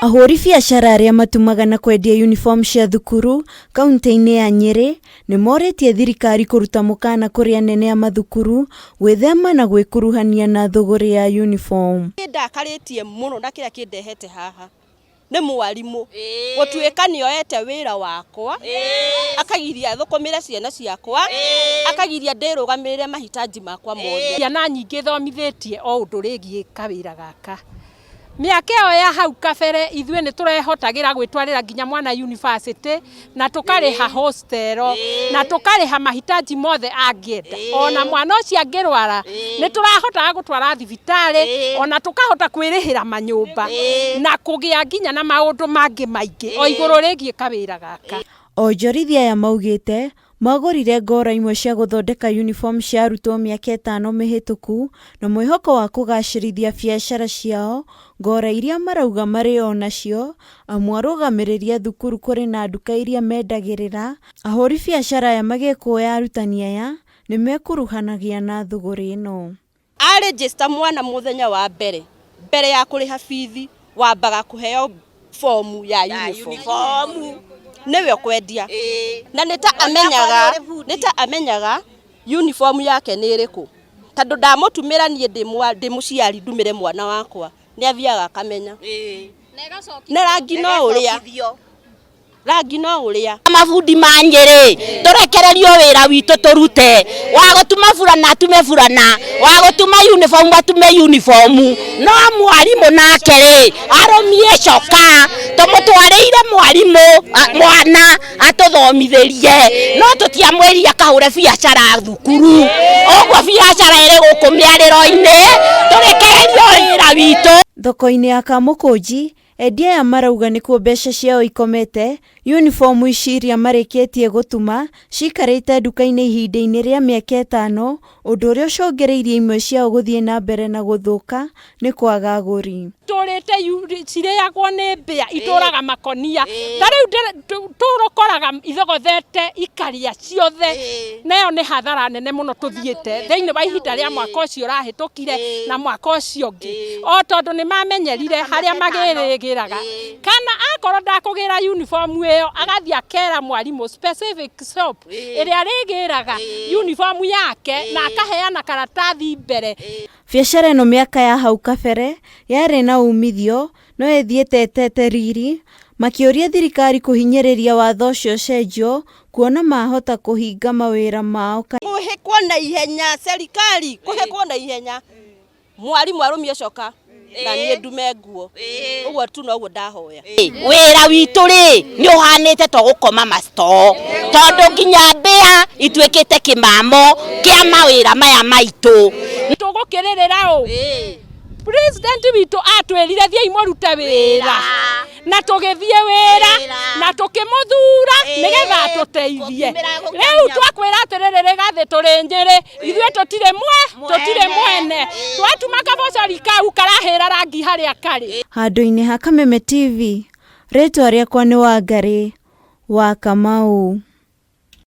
Ahũri biacara arĩa matumaga na kwendia uniform cia thukuru kaunti-inĩ ya Nyĩrĩ nĩ morĩtie thirikari kũruta mũkana kũrĩ anene a mathukuru gwĩthema na gwĩkuruhania na thũgũrĩ ya uniform. Kĩndakarĩtie mũno na kĩrĩa kĩndehete haha nĩ mwarimũ gũtuĩka nĩ oete wĩra wakwa akagiria thũkũmĩre ciana ciakwa akagiria ndĩrũgamĩrĩre mahitaji makwa mothe. Ciana nyingĩ thomithĩtie o ũndũ rĩgiĩ kawĩra gaka. Mĩaka ĩyo ya hau kabere ithuĩ nĩ tũrehotagĩra gwĩtwarĩra nginya mwana university na tũkarĩha hostel na tũkarĩha mahitaji mothe angĩenda. Ona mwana ũcio angĩrwara nĩ tũrahotaga gũtwara thibitarĩ ona tũkahota kwĩrĩhĩra manyũmba na kũgĩa nginya na maũndũ mangĩ maingĩ o igũrũ rĩgiĩ kawĩra gaka. Onjorithia aya maugĩte Magũrire ngora imwe cia gũthondeka uniform cia arutwo mĩaka ĩtano mĩhĩtũku na mwĩhoko wa kũgacĩrithia biacara ciao, ngora iria marauga marĩ o nacio amu arũgamĩrĩri a thukuru kũrĩ na nduka iria mendagĩrĩra, ahũri biacara aya magĩkũĩa arutani aya nĩ mekuruhanagia na thũgũrĩ ĩno. A register mwana mũthenya wa mbere, mbere ya kũrĩha bithi wambaga kũheo fomu ya uniform nĩwe ũkwendia na nĩ ta amenyaga nĩ ta amenyaga uniform yake nĩ ĩrĩkũ tondũ ndamũtumĩra niĩ ndĩ mũciari ndumĩre mwana wakwa nĩ athiaga akamenya na rangi no ũrĩa rangi no ũrĩa. Mabundi ma Nyĩrĩ tũrekererio wĩra witũ tũrute, wa gũtuma burana atume burana, wa gũtuma uniform atume uniform, no mwarimũ nake rĩ arũmie coka tũmũtwarĩire mwarimũ mwana atũthomithĩrie, no tũtiamwĩrire akahũre biacara thukuru, ũguo biacara ĩrĩ gũkũ mĩarĩro-inĩ tũrekererio wĩra witũ. Thoko-inĩ ya Kamũkũnji, Endia aya marauga nĩkuo mbeca ciao ikomete, uniform ici iria marĩkĩtie gũtuma cikarĩte nduka-inĩ ihinda-inĩ rĩa mĩaka ĩtano, ũndũ ũrĩa ũcũngĩrĩirie imwe ciao gũthiĩ na mbere na gũthũka nĩ kwaga agũri. Tũrĩte cirĩagwo nĩ mbĩa itũraga makonia ta rĩu tũrokoraga ithogothete ikarĩa ciothe na ĩyo nĩ hathara nene mũno tũthiĩte thĩinĩ wa ihinda rĩa mwaka ũcio ũrahĩtũkire na mwaka ũcio ũngĩ o tondũ nĩ mamenyerire harĩa magĩrĩgĩraga kana akorwo ndakũgĩra uniform ĩyo agathiĩ akera mwarimũ specific shop ĩrĩa arĩgĩraga uniform yake na akaheana karatathi mbere. Biacara ĩno mĩaka ya hau kabere yarĩ na umithio no ĩthiĩte ĩtete riri, makĩũria thirikari kũhinyĩrĩria watho ũcio ũcenjio kuona mahota kũhinga mawĩra mao. Kũhĩkwo na ihenya serikali, kũhĩkwo na ihenya mwarimũ arũmie coka na niĩ ndume nguo ũguo tu noguo ndahoya. Wĩra witũ rĩ nĩ ũhanĩte to gũkoma macitoo tondũ nginya mbĩa ituĩkĩte kĩmamo kĩa mawĩra maya maitũ. Tũgũkĩrĩrĩra ũ? President witũ atwĩrire thiĩi mũrute wĩra na tũgĩthiĩ wĩra na tũkĩmũthura nĩgetha atũteithie. Rĩu twakwĩra atĩrĩrĩ rĩgathĩ tũrĩ Nyĩrĩ ithuĩ tũtirĩ mwe tũtirĩ mwene twatuma kabocori kau karahĩra rangi harĩa karĩ. Handũ-inĩ ha Kameme TV, rĩtwa rĩakwa nĩ Wangarĩ wa Kamau.